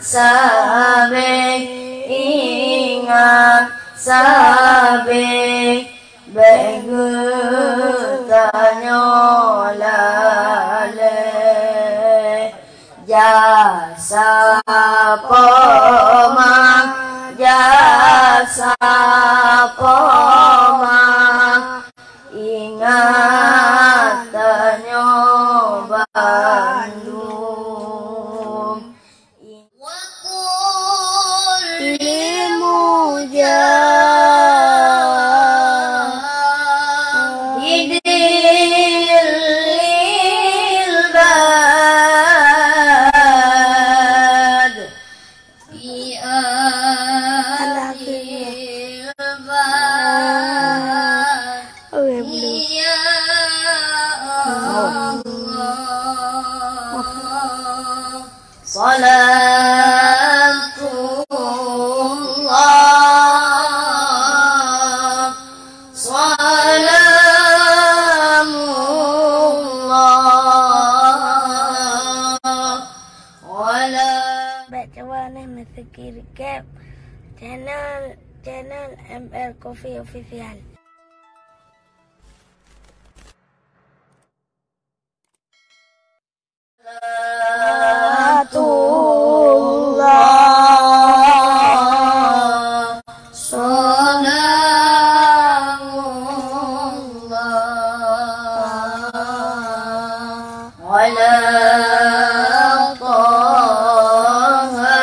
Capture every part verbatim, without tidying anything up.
Sabe, ingat sabe, bék geutanyoe lalée. Jasa poma, jasa poma, ingat tanyoe bandum. Wa kulli mujahidil lil bad. Fi akhir bad. Ya Allah. Salatullah, salamullah, ala. Bèk cuba neh meuseuki recap channel, channel M L Coffee Official. Salatullah, salamullah, ala Taha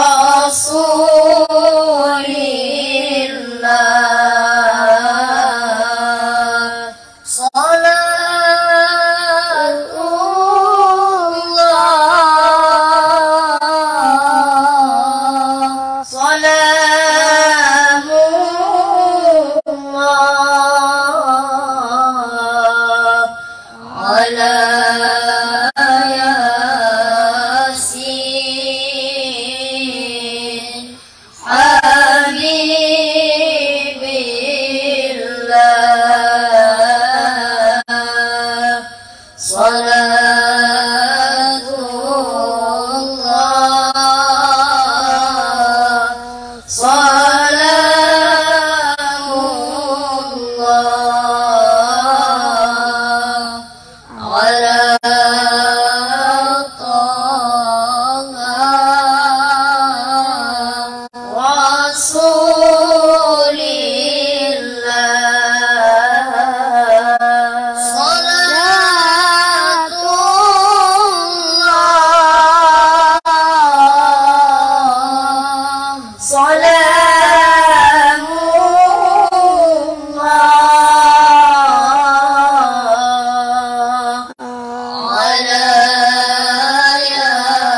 Rasulillah. Salatullah, salamullah, ala Yasin. Habibillah, salatullah, salamullah, ala Taha Rasulillah. Salatullah, salamullah, ala Yasin.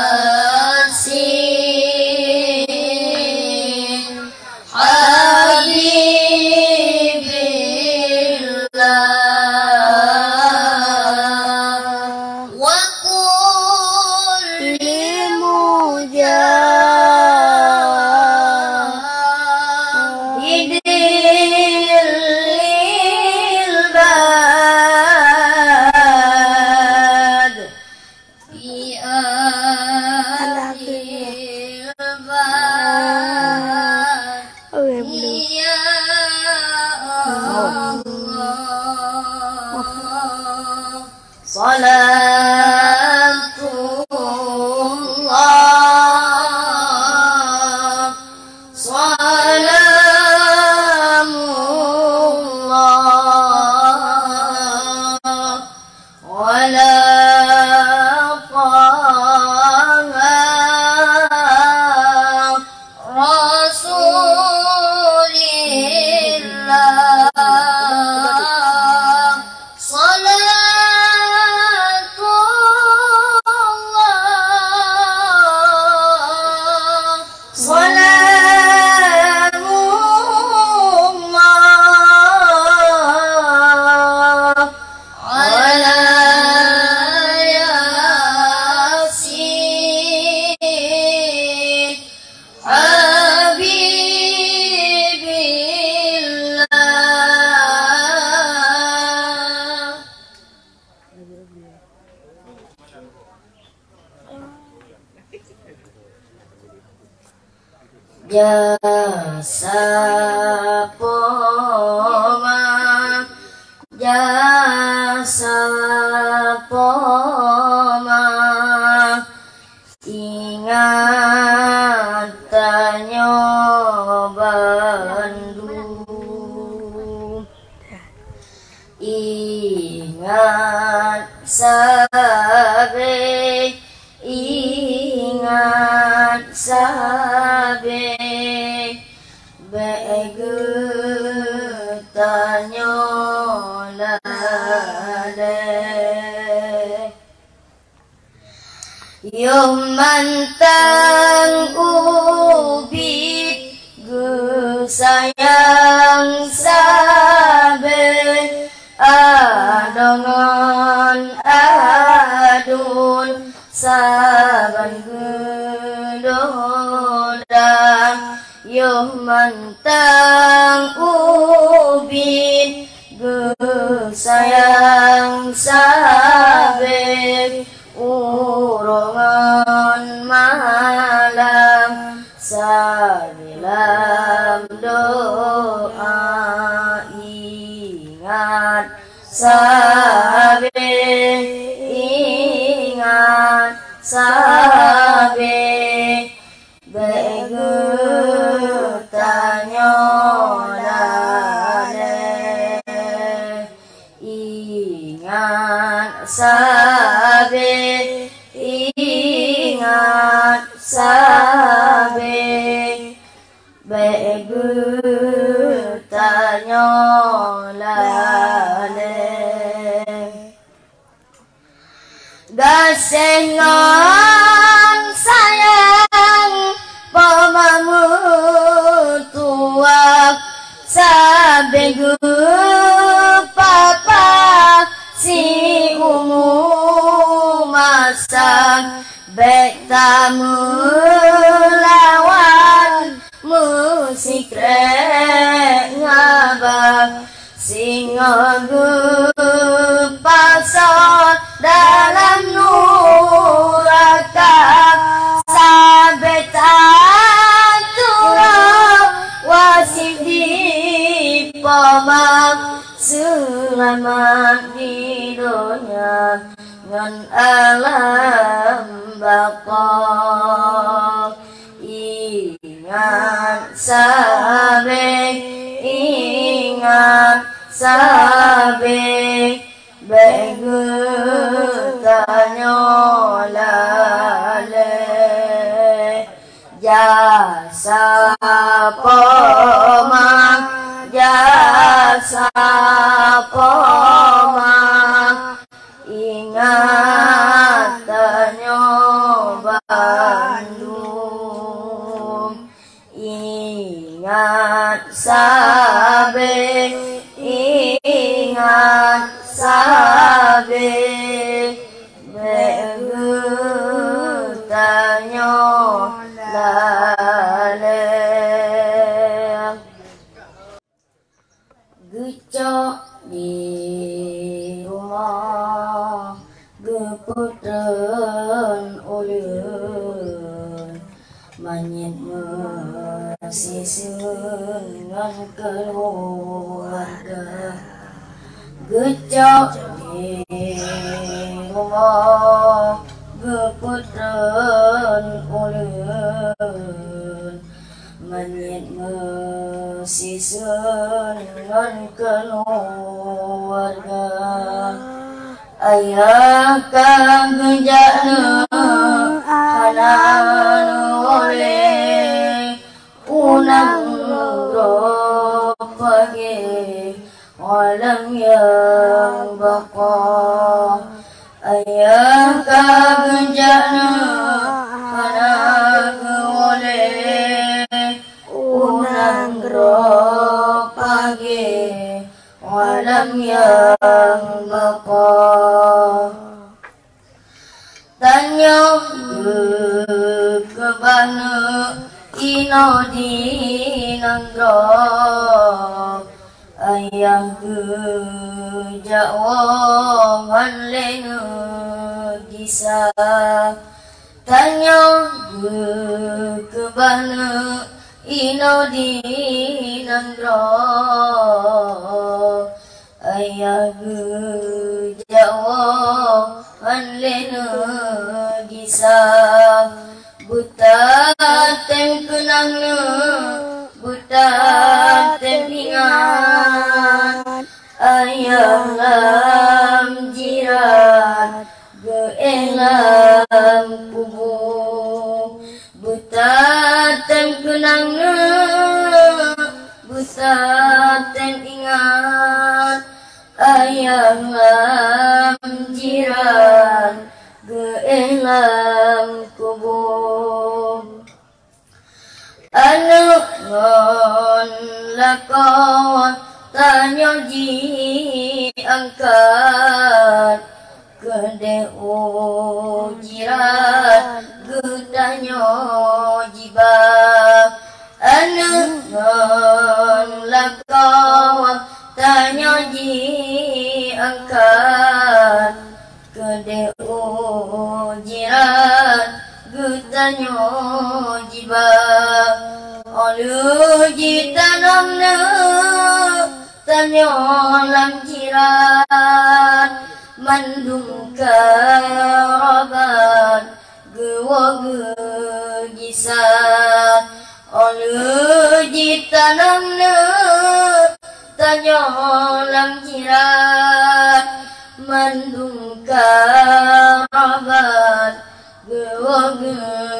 Habibillah, wa kulli mujahidin lil bad. Fi akhir bad. Ya Allah. Salatullah, salamullah, ala Taha Rasulillah. Salatullah, salamullah, ala Jasa poma, jasa poma, ingat tanyoe bandum. Ingat sabe, ingat sabe, bék geutanyoe lalée. Yoh mantong ubit geusayang sabe, adoe ngon aduen saban geudoda. Yoh mantong ubit geusayang sabe, uroe ngon malam sabe lam doa. Ingat sabe, ingat sabe, bék geutanyoe lalée. Ingat sabe, ingat sabe, bék geutanyoe lalée. Gaséh ngon sayang poma meutuwah, sabe geupapa siumu masa, bék tameulawan meusikrek ngaba. Singoh geupasoe dalam nuraka, sabe taturot wasiet di poma, seulamat di donya ngon alam baqa. Ingat sabe, ingat sabe, bék geutanyoe lalée. Jasa poma, jasa poma, ingat tanyoe bandum. Ingat sabe, ingat sabe, bék geutanyoe lalée. Geucok di rumoh geupeutreun ulôn, manyét meusiseuen ngon keuluwarga. Geucok di rumoh geupeutreun ulôn, manyét meusiseuen ngon keuluwarga. Ayah ka geujak neuh hana neuwoe lé u nanggroe pagée alam nyang baqa. Ayah ka geujak neuh hana geuwoe lé u nanggroe pagée alam nyang baqa. Tanyoe geukeubah neuh inoe di nanggroe, ayah geujak woe hán lé neuh gisa. Tanyoe geukeubah neuh inoe di nanggroe. Ayah geujak woe han lé neugisa. Beutatém keunang neuh, beutatém ingat. Ayah lam jirat, geuéh lam kubu. Beutatém keunang neuh, beutatém ingat. Ayah lam jirat, geuéh lam kubu. Aneuk ngon lakoe tanyoe jiangkat, keudéh u jirat geutanyoe jiba. Aneuk ngon lakoe tanyoe jiangkat, keudéh u jirat geutanyoe jiba. Óh lheueh jitanom neuh tanyoe lam jirat, mandum karabat geuwoe geugisa. Óh lheueh jitanom neuh tanyoe lam jirat, mandum karabat geuwoe geu